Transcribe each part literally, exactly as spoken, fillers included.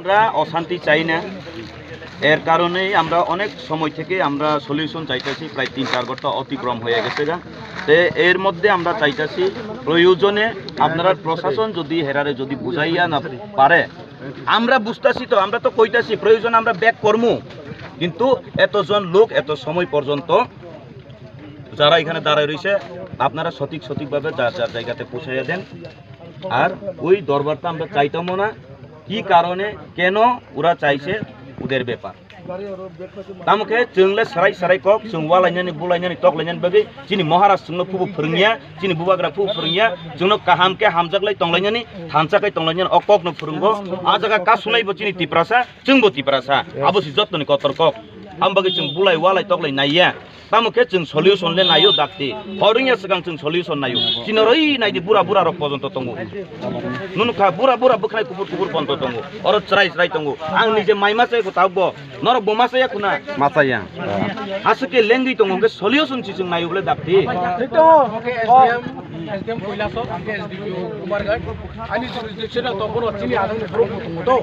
আমরা অশান্তি চাই না, এর কারণেই আমরা অনেক সময় থেকে আমরা সলিউশন চাইতেছি, প্রায় তিন চার ঘন্টা অতিক্রম হয়ে গেছে গা। তে এর মধ্যে আমরা চাইতেছি, প্রয়োজনে আপনারা প্রশাসন যদি হেরারে যদি বুঝাইয়া না পারে, আমরা বুঝতাছি তো, আমরা তো কইতাছি, প্রয়োজনে আমরা ব্যাক করমু, কিন্তু এতজন লোক এত সময় পর্যন্ত যারা এখানে দাঁড়ায় রয়েছে, আপনারা সঠিক সঠিকভাবে যার যার জায়গাতে পৌঁছাইয়া দেন। আর ওই দরবারটা আমরা চাইতামও না, কি কারণে, কেন ওরা চাইছে, ওদের ব্যাপার। Tamo khe chwng le sarai sarai kok, chwng walainani, bulainani, toklainani bagwi chini Maharaj chwngno phubo phwrwngya, chini bubagra phubo phwrwngya, chwngno kaham khe hamjak lai tonglainani, thansa khe tonglainani, o kokno phwrwngo. A jaga kasunai bo chini Tiprasa, chwngbo Tiprasa, abo si jottoni kotor kok. Am bagwi chwng bulai walai toklai naiya. Tamo khe chwng solution le naio dakti. Hor wngya swkang chwng solution naio. Chini oro oi naidi bura bura rok pojonto tongo. Nunu kha bura bura bwkhwnai kuphur kuphur pojonto tongo. Oro chwrai chwrai tongo. Ang nije mai ma chai kho tabuk bo. Norok bo ma chaya khuna. Ma chaya. Aswk khe lengwi tongo hwnkhe solution si chwng naio bole dakti. Thik to. S D M Kailasho, ang khe S D P O Kumarghat. Ani jurisdiction o tongbo chini adang ni borok bo tongo to.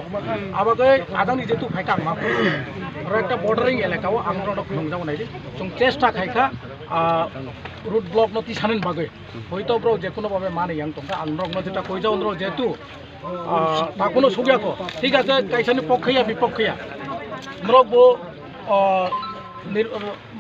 Abo khe adang ni jetu phaikha ang ma. Oro ekta bordering elaka o ang norok khulumjago naidi. Chwng chesta khaikha, ah, road block no tisanani bagwi. Hoito bro je kono babe mani yang tongkha, ang norokno jeta koijao norok jehetu, ah, ta kono sugya ko. Thik ache, kaisani pokhe ya, bipokhe ya. Norok bo, ah, nir-,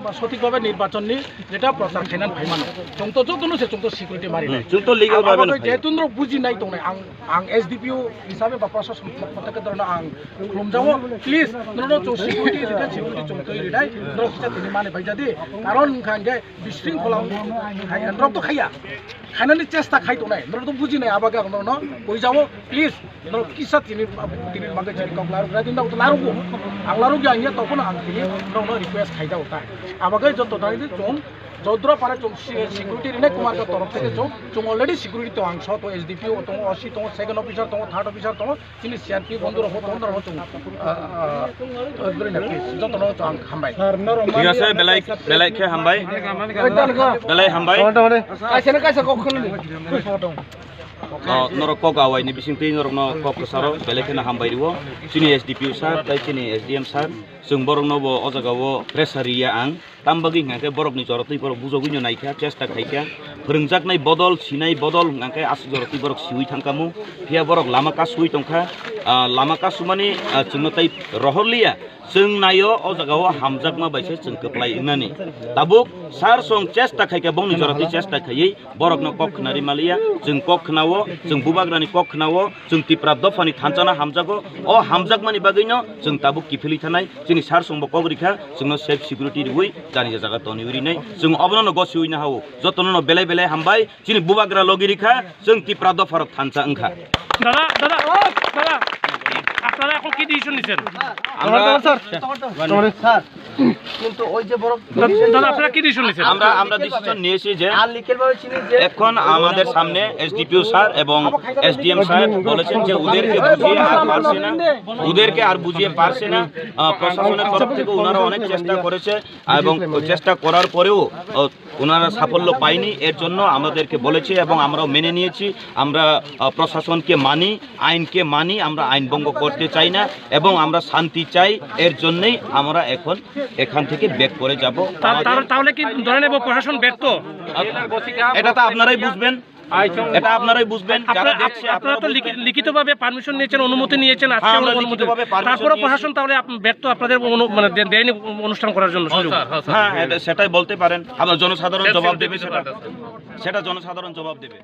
ah, sothik babe nirbachon ni jeta prochar khainani phaimano. Chwng to jotono se chwng to security mari nai. Hmm, chwng to legal babe no jehetu norok buji nai tongnai, ang, ang S D P O hisabe ba prosason pokho theke dorno ang khulumjago. Please, norok chwng security jeta security chwng twi rinai, norok kisa tini mani bai jadi. Karon wngkha hwnkhe Bising phola hai norok to khaiya. Khainani chesta khai tongnai. Norok to bujinai abo khe norokno koijao. Please, norok kisa tini, tini bagwi chini kok larok rai din, norok to larok bo. Ang larok ya, ang ya tokno ang tini norokno request khai jao ta. Abo khe joto thani di chwng jodra para chwng si-, security rinai Kumarghat torof theke chwng, chwng already security to ang so to S D P O tongo, O C tongo, second officer tongo, third officer tongo. Chini C R P bondhu rok, bondhu rok chwng, ah, ah, ah, jotono chwng hambai. Thik ase, belai, belai khe hambai. Belai hambai. Kaisa na kaisa kok khwlwng. Oh, norok kok awai ni bising twi norok no kok kwcharo belai kheno hambai riwo. Chini S D P O sir, tai chini S D M sir, chwng borok no bo o jaga o pressure riya ang. Tam bagwi hwnkha khe borokni jora twi borok bujogwino naikha, chesta khaikha. Phwrwngjaknai bodol, sinai bodol hwnkha khe aswk jora twi borok siwi thangkhamu. Phiya borok lama kasui tongkha. Ah, lama kasumani, ah, chwngno tai rohorliya. Chwng naio o jagao hamjakma bai se chwng kwplai wngnani. Tabuk sar song chesta khaikha, bongni jora twi chesta khaiwi borokno kok khwnari maliya. Chwng kok khwnao, chwng bubagrani kok khwnao, chwng Tipra dophani thanchano hamjago. O hamjakmani bagwino chwng tabuk kiphilwi thanai. Chini sar songbo kok rikha, chwngno safe security riwi jani jaga toniwi rinai. Chwng obono no gosiwi nahao. Jotono no belai belai hambai. Chini bubagra logi rikha, chwng Tipra dopharok thansa wngkha. দাদা, দাদা, দাদা, আপনারা এখন কি ডিসিশন নিছেন? আমরা sir, sir, কিন্তু ওই যে বড় দাদা, দাদা, আপনারা কি ডিসিশন নিছেন? আমরা, আমরা ডিসিশন নিয়েছি যে আর লিখের ভাবে চিনি যে এখন আমাদের সামনে এসডিপিও স্যার এবং এসডিএম স্যার বলেছেন যে ওদেরকে বুঝিয়ে আর পারছে না, ওদেরকে আর বুঝিয়ে পারছে না। আহ, প্রশাসনের তরফ থেকে ওনারা অনেক চেষ্টা করেছে এবং চেষ্টা করার পরেও, আহ, ওনারা সাফল্য পায়নি। এর জন্য আমাদেরকে বলেছে এবং আমরাও মেনে নিয়েছি। আমরা, আহ, প্রশাসনকে মানি, আইনকে মানি, আমরা আইন ভঙ্গ করতে চাই না এবং আমরা শান্তি চাই। এর জন্যই আমরা এখন এখান থেকে ব্যাক করে যাব। তা-, তার-, তাহলে কি ধরে নেব প্রশাসন ব্যর্থ? এটা তো আপনারাই বুঝবেন, এটা আপনারাই বুঝবেন, যারা আপনারা, দেখছে, আপনারা আপনারা তো বুঝবেন। লিখি-, লিখিতভাবে পারমিশন নিয়েছেন, অনুমতি নিয়েছেন, আজকে হ্যাঁ, আমরা অনুমতি। লিখিতভাবে পারমিশন তারপরেও নিয়েছি। প্রশাসন তাহলে আপ-, ব্যর্থ আপনাদের অনু-, মানে দে-, দেয়নি অনুষ্ঠান করার জন্য সুযোগ? হ্যাঁ, এটা, সেটাই বলতে পারেন। আবার জনসাধারণ জবাব দেবে সেটা। সেটা জনসাধারণ জবাব দেবে।